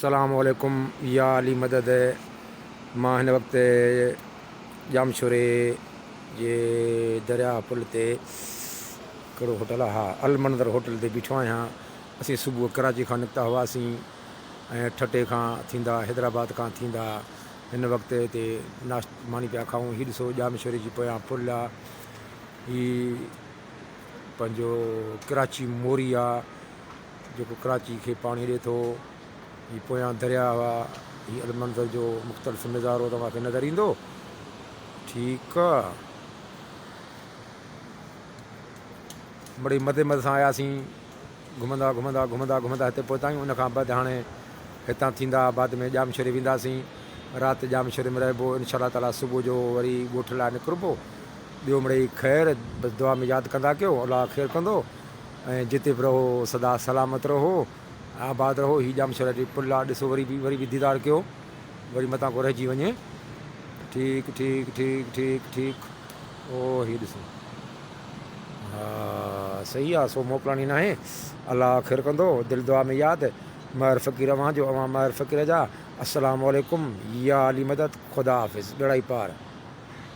السلام عليڪم يا علي مدد مان هن وقت ڄامشوري جي درياء پل تي ڪهڙو هوٽل آهي ها المنظر هوٽل تي بيٺو آهيان اسين صبح ڪراچي کان نڪتا هئاسين ۽ ٺٽي کان ٿيندا حيدرآباد کان ٿيندا هن وقت هتي ناشت ماني پيا کائون هي ڏسو ڄامشوري جي پويان پل آهي هي پنهنجو ڪراچي موري آهي جيڪو ڪراچي کي پاڻي ڏي ٿو. هي پويان درياء آ. هي المنظر جو مختلف نظارو توهان کي نظر ايندو. ٺيڪ آ. مڙئي مزي مزي سان آياسين. گهمندا گهمندا گهمندا گهمندا هتي پهتا آهيون. ان کان بعد هاڻي هتان ٿيندا بعد ۾ ڄامشوري وينداسين. رات ڄامشوري ۾ رهبو. انشاء الله تعاليٰ صبح جو وري ڳوٺ لاء نڪربو. ٻيو مڙئي خير. بس دعا ۾ ياد ڪندا ڪيو. الله خير ڪندو. ۽ جتي به رهو سدا سلامت رهو آباد رهو هي ڄامشوري جي پل آ ڏسو وري به وري به ديدار ڪيو وري متان ڪو رهجي وڃي ٺيڪ ٺيڪ ٺيڪ ٺيڪ ٺيڪ او هي ڏسو ها صحيح آ سو موڪلاڻي ناهي الله خير ڪندو دل دعا ۾ ياد مهر فقير اوهان جو اوهان مهر فقير جا السلام عليڪم يا علي مدد خدا حافظ ٻيڙائي پار.